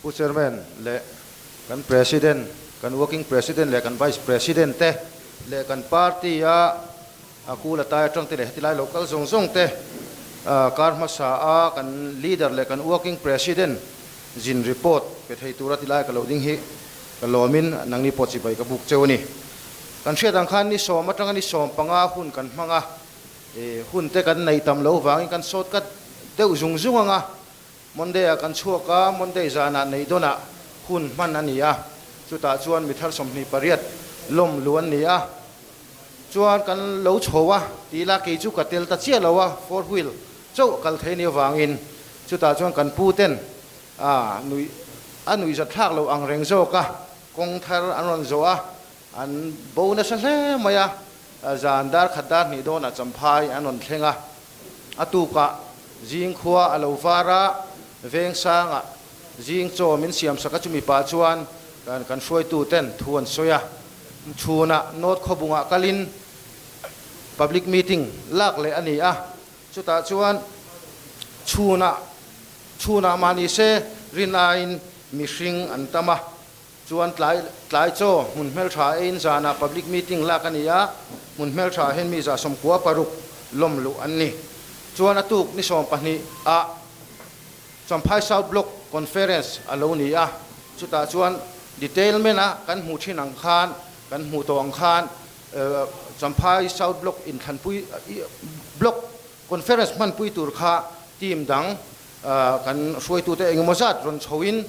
Pu Chairman leh kan President, kan Working President leh kan Vice President te leh kan party a a kul a tai atang te leh heti lai lo kal zawng zawng te kar hmasa a kan Leader leh kan Working President zin report pe thei tura ti lai ka lo ding hi ka lawmin nangni pawh chibai ka buk cheu a ni. Kan hriat ang khan ni sawm atanga ni 15 hun kan hmang a, hun te kan nei tam lo vangin kan sawt kat deuh zung zung ang a, Monday ah kan chhuak a, Monday zanah nei dawnah hun hman a ni a, chutah chuan mi thar 28 lawm lu an ni a, chuan kan lo chho a ti ila kei chu ka tel ta chiah lo a, four wheel chauh kal thei ni avangin chutah chuan kan pu ten a nuih a nuihzat thlak lo ang reng zawk a, kawng thar an rawn zawh a, an bo nasa hle mai a, zan dar khat dar hnih dawnah Champhai an rawn thleng a. A tukah zing khua a lo var a, veng sangah zing chaw min siam sak a, chumi pah chuan kan hruaitu ten thu an sawi a. Chhunah North Khawbungah kalin public meeting lak leh a ni a, chutah chuan chhunah chhunah mahni se rin aiin mihring an tam a, Chuan tlai tlai chaw hmun hmeltha eiin zanah public meeting lak a ni a, hmun hmeltha hian mi 96 lawm luh an ni. Chuan a tuk ni 12 ah Champhai South Block Conference a lo ni a, chutah chuan detailment a kan hmuh thin ang khan kan hmuh tawh ang khan Champhai South Block inthlanpui Block Conference hmanpui tur kha team dang kan hruaitute engemaw zat rawn chhoin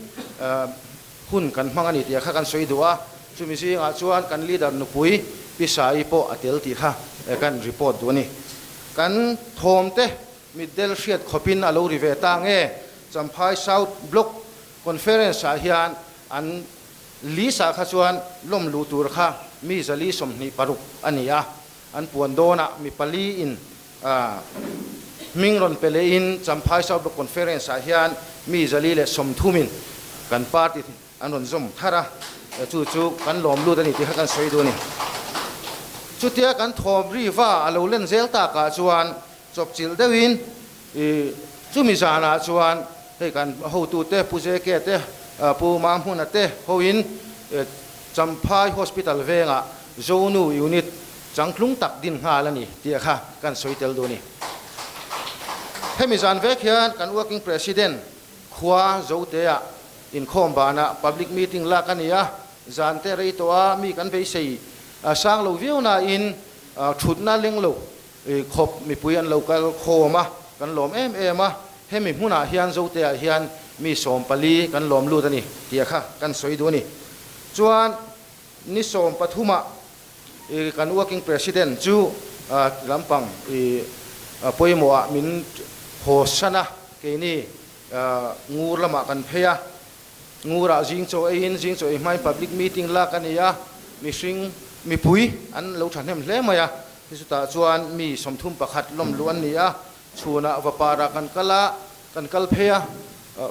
hun kan hmang a ni tih kha kan sawi duh a, chumi zingah chuan kan leader nupui Pi Saii pawh a tel tih kha kan report duh a ni. Kan thawmte mitdel hriat khawpin a lo ri ve ta nge Champhai South Block Conference ah hian an list ah kha chuan lawm luh tur kha mi 426 a ni a, an puan dawnah mi pali in Hming rawn pe lehin Champhai South Block Conference ah hian mi 130 in kan party an rawn zawm thar a, chu chu kan lawm lut a ni tih kha kan sawi duh a ni. Chutia kan thawm ri va a lo len zel takah chuan chawpchilh deuhin chumi zanah chuan hei kan hotute Pu JK te, Pu Mamhuna te hoin Champhai Hospital vengah Zonu Unit Changtlung tak din nghal a ni tih kha kan sawi tel duh a ni. Hemi zan vek hian kan Working President khua Zotea inkhawm banah public meeting lak a ni a, zan te rei tawh a mi kan beisei sang lo viau nain thutna leng lo khawp mipui an lo kal khawm a, kan lawm em em a, hemi hmunah hian Zotea hian mi 14 kan lawm lut a ni tih kha kan sawi duh a ni. Chuan ni 13 ah I kan working president chu lampang i pawimawh ah min haw san a, keini ngur lamah kan phei a, ngurah zing chaw eiin zing chaw ei hmain public meeting lak a ni a, mihring mipui an lo thahnem hle mai a, chutah chuan mi 31 lawm luh an ni a, chhunah vapara kan kal a, kan kal phei a,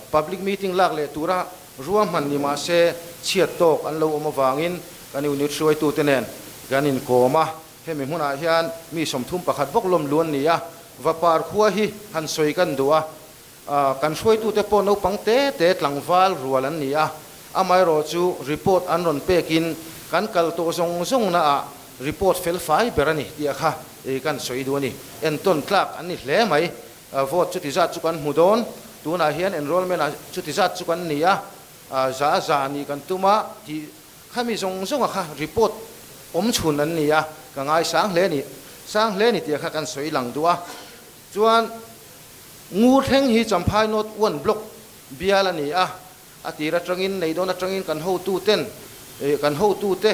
public meeting lak leh tura ruahman ni mah se chhiat tawk an lo awm avangin kan unit hruaitute nen kan inkawm a, hemi hmunah hian mi 31 bawk lawm lu an ni a, Vapar khua hi han sawi kan duh a, kan hruaitute pawh naupang te te tlangval rual an ni a, amaherawh chu report an rawn pekin kan kal tawh zawng zawng naah report fel fai ber a ni tih kha kan sawi duh a ni, entawn tlak an ni hle mai. Vote chuti zat chu kan hmu dawn, tunah hian enrollment ah chuti zat chu kan ni a, za za nih kan tum a tih khami zawng zawng a kha report awm chhun an ni a, ka ngai sang hle ni, sang hle ni tih kha kan sawi lang duh a. Chuan ngur thleng hi Champhai North One Block bial a ni a, a tir atangin nei dawn atangin kan hotu ten kan hotu te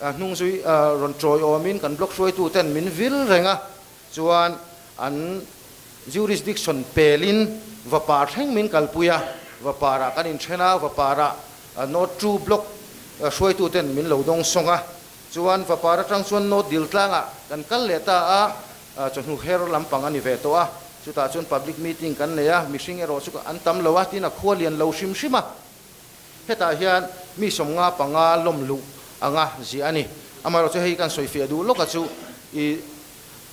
hnung zui rawn tawiawmin kan block hruaitu ten min vil reng a, Chuan an jurisdiction pelin Vapar thleng min kalpui a, Vaparah kan inthen a, Vaparah North Two Block hruaituten min lo dawng sawng a. Chuan Vapar atang chuan North Dil tlangah kan kal leh ta a, chawhnu her lampang a ni ve tawh a, chutah chuan public meeting kan nei a, mihring erawh chu an tam lo a, tin a khua lian lo hrim hrim a. Hetah hian mi 55 lawm luh anga ziah a ni. Amaherawhchu hei kan sawifiah duh lawka chu i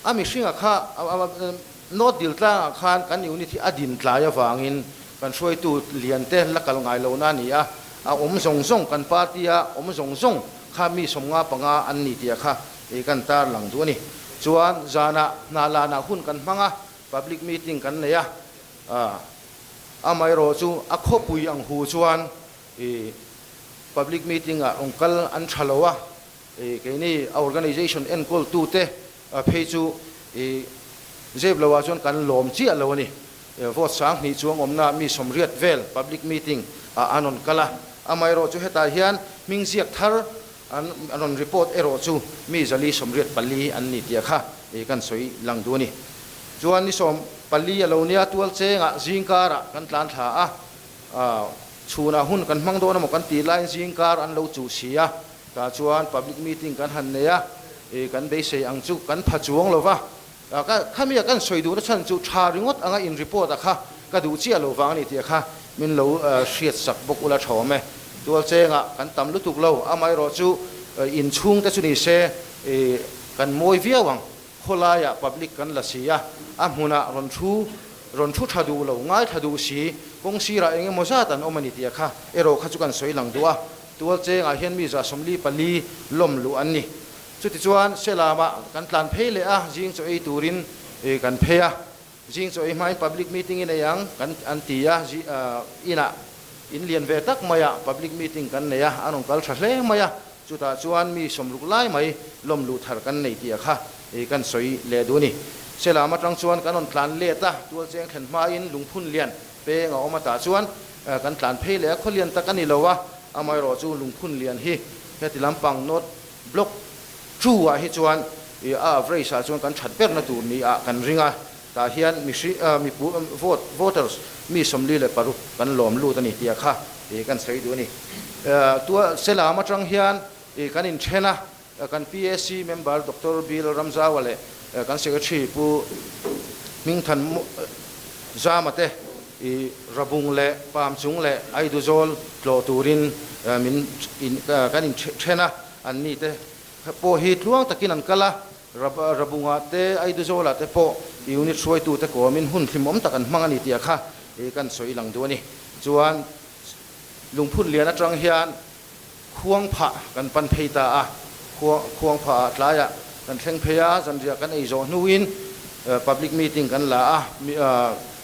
A mihringa kha North Dil tlangah khan kan unit hi a din tlai avangin kan hruaitu lian te la kal ngai lohna a ni a, a awm zawng zawng kan party a awm zawng zawng kha mi 55 an ni tih kha kan tar lang duh a ni. Chuan zanah hna lanah hun kan hmang a, public meeting kan nei a, amaherawh chu a khawpui ang hu chuan public meeting ah rawn kal an tha lo a, keini a organization enkawl tute phei chu zep lo ah chuan kan lawm chiah lo a ni. Vote 2000 chuang awmna mi 80 vel public meeting ah an rawn kal a, amaherawh chu hetah hian hming ziak thar an rawn report erawh chu mi 484 an ni tih kha kan sawi lang duh a ni. Chuan ni 14 a lo nia tual chengah zingkarah kan tlan thla a, Chhunah hun kan hmang dawn emaw kan tih laiin zingkar an lo chuh si a, tah chuan public meeting kan han nei a, kan beisei ang chu kan pha chuang lo va, khami a kan sawi duhna chhan chu tha ringawt anga in report a kha ka duh chiah lo vang a ni tih kha min lo hriat sak bawk ula tha awm e. Tualchengah kan tam lutuk lo, amaherawh chu inchhungte chu ni se kan mawi viau ang. Khawlaiah public kan la si a, a hmunah rawn thu rawn thu tha duh lo, ngaithla duh si, kawng sirah eng emaw zat an awm a ni tih a kha erawh kha chu kan sawi lang duh a, tual chengah hian mi 44 lawm luh an ni. Chutichuan Selamah kan tlan phei leh a, zing chaw ei turin kan phei a, zing chaw ei hmain public meeting i nei ang kan an ti a, inah in lian ve tak maiah public meeting kan nei a, an rawn kal tha hle mai a, Chutah chuan mi 60 lai mai lawm luh thar kan nei tih a kha kan sawi leh duh a ni. Selam atang chuan kan rawn tlan let a, tualcheng thlen hmain lungphun lian peng a awm a tah chuan kan tlan phei leh a, khaw lian tak a ni lo a, amaherawh chu lungphun lian hi heti lampang North Block two ah hi chuan a average ah chuan kan that berna tur ni ah kan ring a, tah hian mihring mipu vote voters mi 46 kan lawm lut a ni tih a kha kan sawi duh a ni. Tua Selam atang hian kan inthen a, kan PAC member Doctor Bill Ramzaua leh kan Secretary Pu Hmingthan Zama te Rabung leh Pamchung leh Aiduzawl tlawh turin min kan inthen a, an ni te pawh hi tluang takin an kal a, Rabunga te Aiduzawla te pawh unit hruaitute kawmin hun hlimawm tak an hmang a ni tih kha kan sawi lang duh a ni. Chuan Lungphun lian atang hian khuang phah kan pan phei ta a, khuang phah ah tlaiah kan thleng phei a, zanriah kan ei zawh hnuin public meeting kan la a,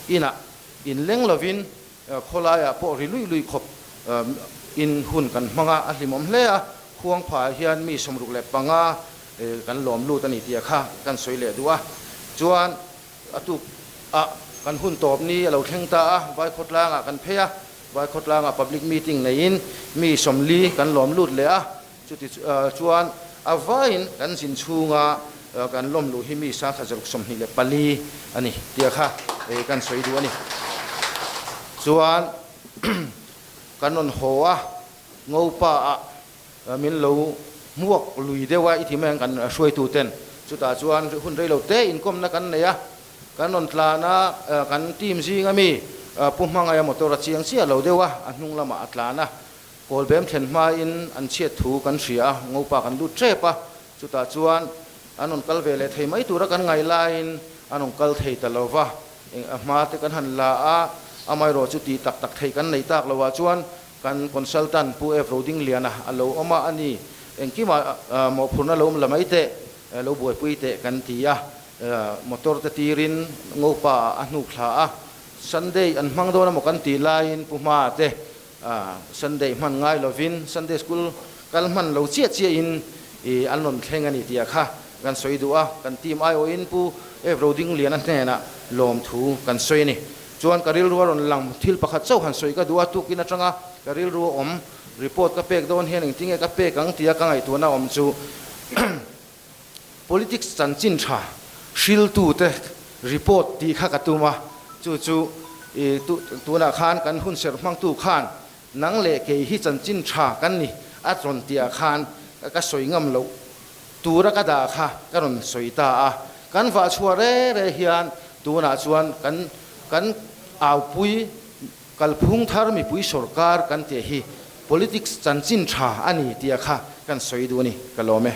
inah inleng lovin khawlaiah pawh ri luih luih khawp in hun kan hmang a, a hlimawm hle a, khuang phah ah hian mi 65 kan lawm lut a ni tih kha kan sawi leh duh a, chuan A tuk ah kan hun tawp ni a lo thleng ta a, Vaikhawtlangah kan phei a, Vaikhawtlangah public meeting neiin mi 40 kan lawm lut leh a, chuti chuan a vaiin kan zin chhunga kan lawm luh hi mi 1624 a ni tia kha kan sawi duh a ni. Chuan kan rawn haw a, Ngopa ah Min lo hmuak lui deuh a, i ti mai ang kan hruaitu ten. Chutah chuan hun rei lo te inkawmna kan nei a, kan rawn tlan a, kan team zing ami Pu Hmangaia motor a chiang chiah lo deuh a, a hnung lamah a tlan a. Kawlbem thlen hmain an chhiat thu kan hria a, ngopa kan lut tep a. Chutah chuan an rawn kal ve leh thei mai tura kan ngaih laiin an rawn kal thei ta lo va, a hma te kan han la a, amaherawh chu tih tak tak theih kan nei tak lo ah chuan Kan consultant Pu F. Rodingliana a lo awm a, a ni engkimah mawhphurhna lo awm la mai teh, lo buaipui teh kan ti a, motor te tirin Ngopa ah a hnuk thla a, Sunday an hmang dawn emaw kan tih laiin Pu Hma te Sunday hman ngai lovin Sunday school kal hman lo chiah chiahin an rawn thleng a ni tih kha kan sawi duh a, kan team aiawhin Pu F. Rodingliana hnenah lawmthu kan sawi a ni. Chuan ka rilru a rawn lang thil pakhat chauh han sawi ka duh a, tukin atanga ka rilru a awm report ka pek dawn hian engtinge ka pek ang tia ka ngaihtuahna awm chu politics chanchin tha hriltute report tih kha ka tum a, chu chu i tunah khan kan hun serh hmangtu khan nang leh kei hi chanchin tha kan ni a rawn tihah khan ka sawi ngam loh tura ka dah kha ka rawn sawi ta a, kan vah chhuah re re hian tunah chuan kan kan aupui kalphung thar mipui sawrkar kan tih hi politics chanchin tha a ni tia kha kan sawi duh a ni, ka lawm e.